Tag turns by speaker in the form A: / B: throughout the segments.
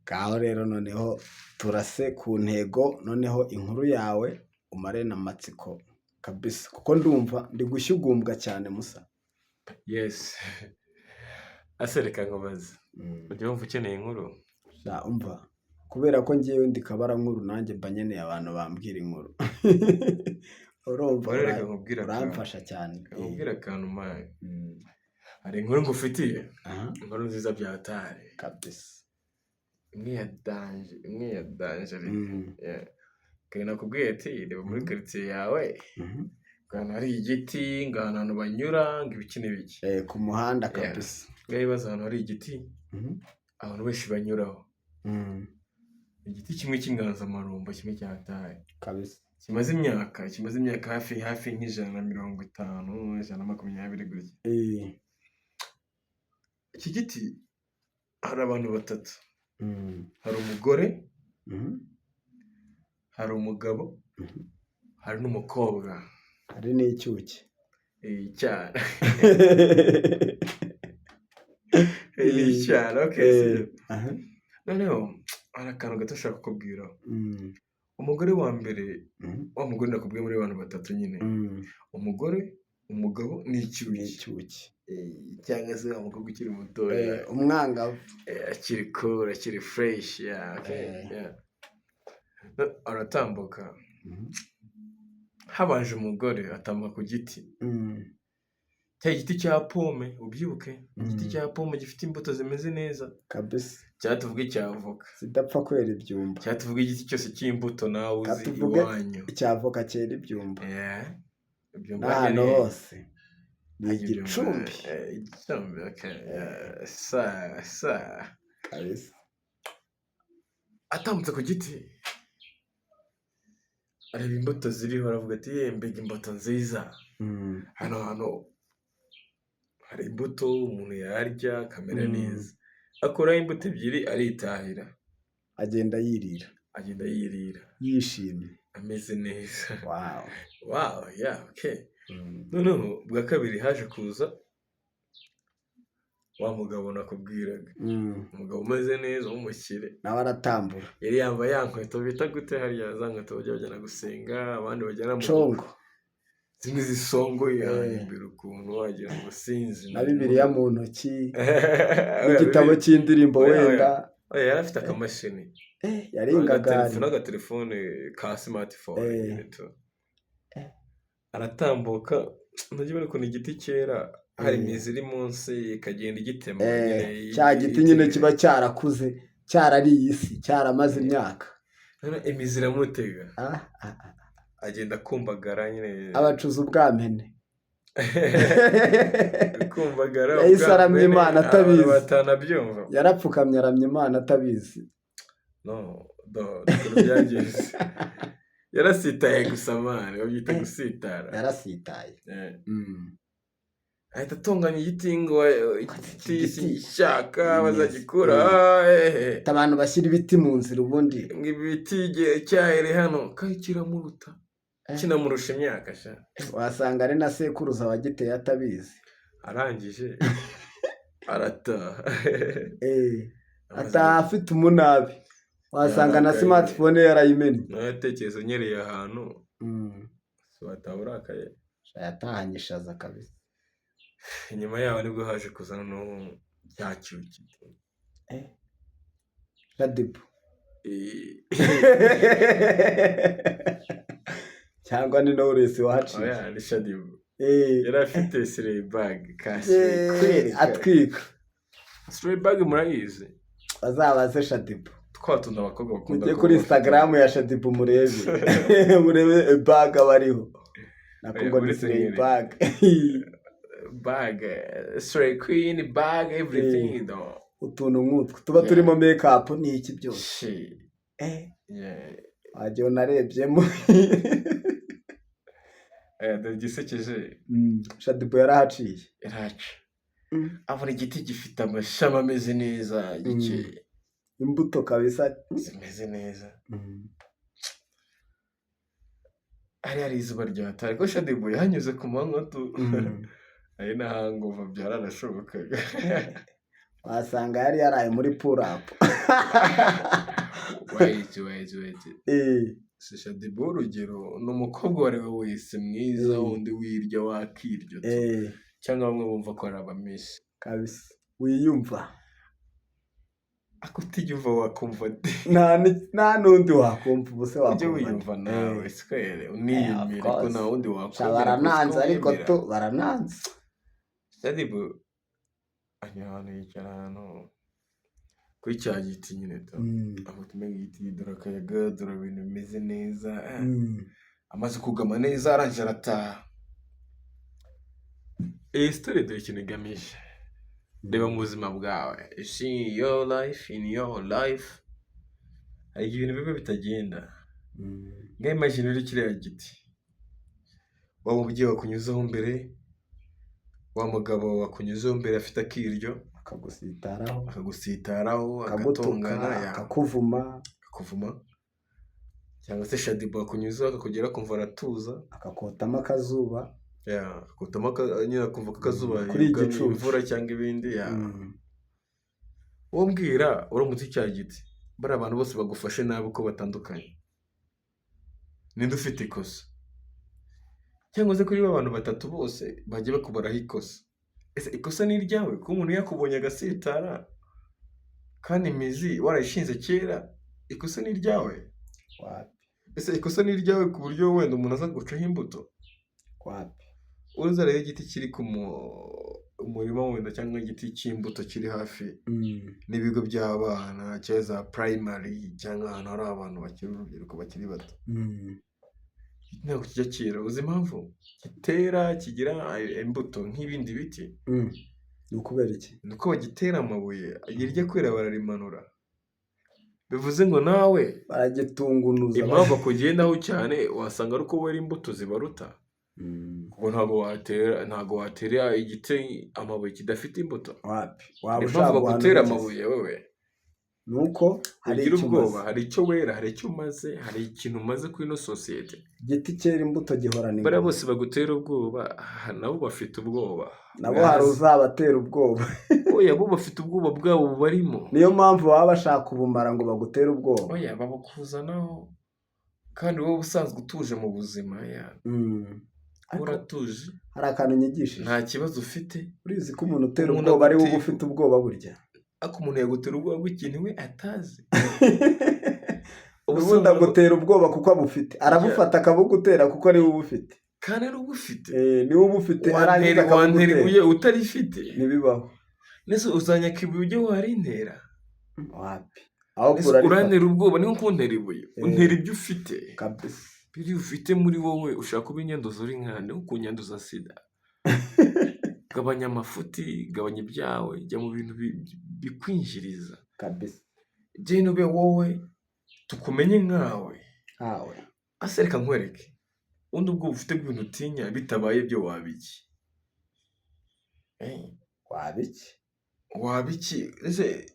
A: Ngaho rero noneho turase ku ntego, noneho inkuru yawe umare n'amatsiko kabisa, kuko ndumva ndi gushyugumbwa cyane musa.
B: Yes. Ase reka nkubaze. Ujya wumva ukeneye inkuru?
A: Sha umva, kubera ko ngewe ndi kabarankuru, nanjye mba nkeneye abantu bambwira inkuru. Urumva
B: Rero reka nkubwire akantu.
A: uramfasha cyane.
B: Reka nkubwire akantu, man. Hari inkuru ngufitiye. Inkuru nziza bya hatari.
A: Kabisa.
B: Imwe ya danger, imwe ya danger. Yeah. Kare nakubwiye ati reba muri quartier yawe, ngo ahantu hari igiti, ngo ahantu banyura, ngo ibiki n'ibiki.
A: Ku muhanda
B: Yeah.
A: kabisa.
B: Ngaho ibaze ahantu hari igiti, abantu benshi banyuraho. Igiti kimwe cy'inganzamarumbo, kimwe cya hatari.
A: Kabisa.
B: Kimaze imyaka hafi nka 150, 120 gutya. Iki giti hari abantu batatu. Hari umugore, hari umugabo, hari n'umukobwa.
A: Hari n'icyuki.
B: Icyana. Ni icyana, okay. Sibyo. Noneho hari akantu gato nshaka kukubwira. Umugore wa mbere, wa mugore nakubwiye muri abantu batatu nyine. Umugore, umugabo n'icyuki.
A: N'icyuki.
B: Cyangwa se wa mukobwa ukiri mutoya.
A: Umwangavu.
B: Akiri cool, akiri fresh, yeah, okay, yeah. No, aratambuka. Habanje umugore atambuka ku giti. Cya giti cya pome, ubyibuke, igiti cya pome gifite imbuto zimeze neza.
A: Kabisa.
B: Cyangwa tuvuge icya avoka.
A: Zidapfa kwera ibyumba.
B: Cyangwa tuvuge igiti cyose cy'imbuto nawe uzi
A: Katuvuge
B: iwanyu.
A: icya avoka cyera ibyumba.
B: Yeah. Ibyumba
A: N'ahantu
B: ni
A: hose. Ni
B: Ibyumba,
A: igicumbi.
B: Igicumbi, okay. Yeah. Sa, sa.
A: Kabisa.
B: Atambutse ku giti, areba imbuto ziriho, aravuga ati: "Ye, mbega imbuto nziza!" Hano hantu hari imbuto umuntu yarya akamera neza. Akuraho imbuto ebyiri, aritahira.
A: Agenda yirira.
B: Agenda yirira.
A: Yishimye.
B: Ameze neza. Wow, yeah, okay. Noneho bwa kabiri haje kuza wa mugabo nakubwiraga. Umugabo umeze neza w'umukire.
A: Nawe aratambura.
B: Yari yambaye ya nkweto bita gute hariya, za nkweto bajya bajyana gusenga, abandi bajyana mu
A: Congo.
B: Zimwe zisongoye imbere ukuntu wagira ngo sinzi.
A: Na Bibiliya mu ntoki.
B: Oya,
A: Igitabo cy'indirimbo
B: Oya, oya.
A: wenda.
B: Oya, yari afite akamashini.
A: Yari ingagari.
B: N'agatelefone ka smartphone nyine tu. Aratambuka, ntujya ubona ukuntu igiti cyera hari imizi iri munsi ikagenda igitema nyine,
A: Cya giti nyine kiba cyarakuze, cyarariye isi, cyaramaze imyaka.
B: Noneho imizi iramutega.
A: Ah, ah, ah.
B: Agenda akumbagara nyine.
A: Abacuza ubwampene.
B: Kumbagara.
A: Yahise aramya Imana atabizi.
B: Abantu batanabyumva.
A: Yarapfukamye aramya Imana atabizi.
B: No, do ukuntu byagenze, yarasitaye gusa, man, babyita gusitara.
A: Yarasitaye.
B: Ahita atunganya igiti ngo igiti
A: Igiti.
B: singishaka, bazagikura hehe?
A: Abantu bashyira ibiti mu nzira ubundi.
B: Ngo ibiti igihe cyahere hano kandi kiramuruta, kinamurusha imyaka sha.
A: Wasanga ari na sekuruza wagiteye atabizi.
B: Arangije arataha.
A: Ataha afite umunabi, wasanga na
B: Yarakaye.
A: smartphone yarayimennye.
B: Nawe atekereza unyereye ahantu, si wataha urakaye?
A: Sha, yatahanye ishaza kabisa.
B: Inyuma yaho nibwo haje kuza noneho cya cyuki.
A: Shaddyboo cyangwa ni Knowless wahaciye?
B: Oya, ni Shaddyboo. Yari afite slay bag ka slay.
A: Atwika.
B: Slay bag murayizi?
A: Bazabaze Shaddyboo.
B: Twa tuntu abakobwa bakunda
A: Mujye
B: kuba
A: kuri
B: bafite.
A: Instagram ya Shaddyboo, murebe bag bariho nako
B: Oya,
A: ngo ni
B: uretse
A: slay
B: nyine.
A: bag.
B: Bag, slay queen bag, everything though.
A: Utuntu nk'utwo tuba turimo make up n'iki byose.
B: Shit. Yeah.
A: Wagira unarebyemo.
B: Dore igisekeje.
A: Shaddyboo yarahaciye.
B: Iraca, abona igiti gifite amashami ameze neza, gikeye.
A: Imbuto kabisa.
B: Zimeze neza. Hari izuba ryatari ko Shaddyboo yahanyuze ku manywa tu. Ari na hangover, byaranashobokaga.
A: Wasanga yari yaraye muri pull up.
B: Wait, wait, wait. Si Shaddyboo, urugero, ni umukobwa uwo ari we wese mwiza, wundi wirya wakirya tu. Cyangwa bamwe bumva ko ari abamisi.
A: Kabisa, wiyumva.
B: Ako utiyumva wakumva de?
A: Nta n'undi wakumva, ubu se
B: Ujye
A: wakumva
B: wiyumva
A: nde?
B: nawe square, uniyemere
A: Of
B: ko
A: course.
B: nta wundi
A: Sha,
B: wakwemera.
A: barananze ariko
B: Wemera.
A: tu barananze.
B: Shaddyboo ajya ahantu, yicara ahantu kuri cya giti nyine tu. Aho tumenya igiti, dore akayaga, dore ibintu bimeze neza. Amaze kugama neza, arangije arataha. Iyi story dore ikintu igamije: reba mu buzima bwawe, you see your life, in your life hari igihe ibintu biba bitagenda. Ngaho imagine uri kiriya giti, wa mubyeyi wakunyuzeho mbere, wa mugabo wakunyuzeho mbere afite akiryo,
A: akagusitaraho,
B: akagusitaraho,
A: akagutuka,
B: agatongana ya,
A: akakuvuma,
B: akakuvuma, cyangwa se Shaddyboo wakunyuzeho akakugera akumva aratuza,
A: akakotamo akazuba.
B: Ya, akakotamo nyine akumva ko akazuba
A: Kuri
B: yugamye
A: igicucu.
B: imvura cyangwa ibindi ya. Wowe mbwira, uramutse cya giti, bariya abantu bose bagufashe nabi uko batandukanye, ninde ufite ikosa? Cyangwa se kuri ba bantu batatu bose bagiye bakubaraho ikosa, ese ikosa ni iryawe kuba umuntu yakubonye agasitara kandi imizi warayishinze kera? Ikosa ni iryawe?
A: Wapi.
B: Ese ikosa ni iryawe ku buryo wenda umuntu aza gucaho imbuto?
A: Wapi.
B: Uza rero igiti kiri ku murima wenda, cyangwa igiti cy'imbuto kiri hafi n'ibigo by'abana cyangwa za primary, cyangwa ahantu hari abantu bakiri urubyiruko, bakiri bato, ntabwo kijya cyera. Uzi impamvu gitera kigira imbuto nk'ibindi biti?
A: Ni ukubera iki?
B: Ni uko bagitera amabuye, igihe kwera bararimanura. Bivuze ngo nawe
A: Baragitungunuza.
B: impamvu akugendaho cyane, wasanga ari uko wera imbuto zibaruta, kuko ntabwo watera igiti amabuye kidafite imbuto.
A: Wapi, waba
B: Impamvu
A: ushaka
B: bagutera
A: guhanura iki se?
B: amabuye wowe,
A: Ni uko hari
B: ugira
A: icyo
B: ubwoba.
A: umaze.
B: Hari icyo wera, hari icyo umaze, hari ikintu umaze kuri ino sosiyete.
A: Igiti cyera imbuto gihorana
B: Bariya
A: ingoma.
B: bose bagutera ubwoba, nabo bafite ubwoba.
A: Nabo hari uzabatera ubwoba.
B: Oya, bo bafite ubwoba bwabo bubarimo.
A: Niyo mpamvu baba bashaka ubumara ngo bagutere ubwoba.
B: Oya, babukuzanaho kandi wowe usanzwe utuje mu buzima ya.
A: Ariko
B: Uratuje.
A: hari akantu nyigishije.
B: Nta kibazo ufite.
A: Urizi ko umuntu utera
B: Umuntu
A: ubwoba ari we uba ufite ubwoba burya?
B: Ariko umuntu yagutera ubwoba bw'ikintu we atazi.
A: Ubundi
B: Ubusanzwe
A: agutera ubwoba kuko abufite, arabufata akabugutera kuko ari we ubufite.
B: Kandi ari ubufite.
A: Eh, niwe ubufite, arangiza
B: Wantera
A: akabugutera.
B: ibuye utarifite?
A: Ntibibaho.
B: Nese uzanyaka ibuye ujye warintera?
A: Wapi, ahubwo
B: Ese
A: urarifata.
B: urantera ubwoba ni nko kuntera ibuye. Untera ibyo ufite.
A: Kabisa.
B: Biriya ufite muri wowe ushaka kuba inyanduza, uri nkande nko kunyanduza sida. Gabanya amafuti, gabanya ibyawe, jya mu bintu bikwinjiriza.
A: Kabisa.
B: Genda ube wowe, tukumenye nkawe.
A: Nkawe.
B: Ase reka nkwereke, ubundi ubwoba ufite bw'ibintu utinya, bitabaye ibyo waba iki?
A: Waba iki?
B: Waba iki? Ese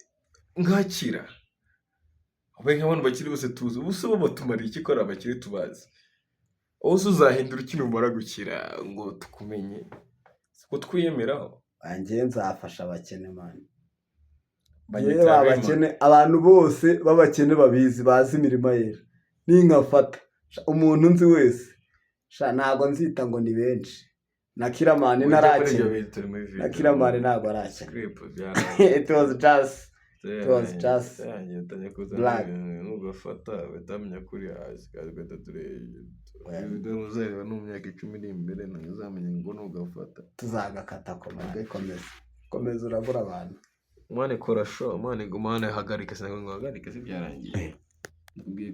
B: nkakira ube nk'abantu bakiri bose tuzi, ubu se bo batumariye iki ko ari abakire tubazi? Wowe se uzahindura iki numara gukira ngo tukumenye, siko twiyemeraho?
A: Njye nzafasha abakene, man.
B: Banyita
A: Yewe,
B: Raymond.
A: abakene, abantu bose b'abakene babizi, bazi imirima yera, ninkafata sha, umuntu nzi wese sha, ntago nzita ngo ni benshi, na Kiramani
B: Ujya muri ibyo
A: ntarakena.
B: bintu, turi muri
A: Na
B: video.
A: Kiramani ntabwo arakena.
B: Script byararangiye.
A: It was just
B: Yarangiye, utangiye kuzana
A: black.
B: ibintu nugafata bahita bamenya ko uri hasi kandi ugahita tureba.
A: Oya.
B: Video muzareba no mu myaka 10 iri imbere ntabwo uzamenya ngo nugafata.
A: Tuzagakata. Komeza, komeza, komeza, urabura abantu.
B: Mwana, kora show, mwana, mwana, hagarika, sinakubwiye ngo hagarike, si byarangiye. Nakubwiye.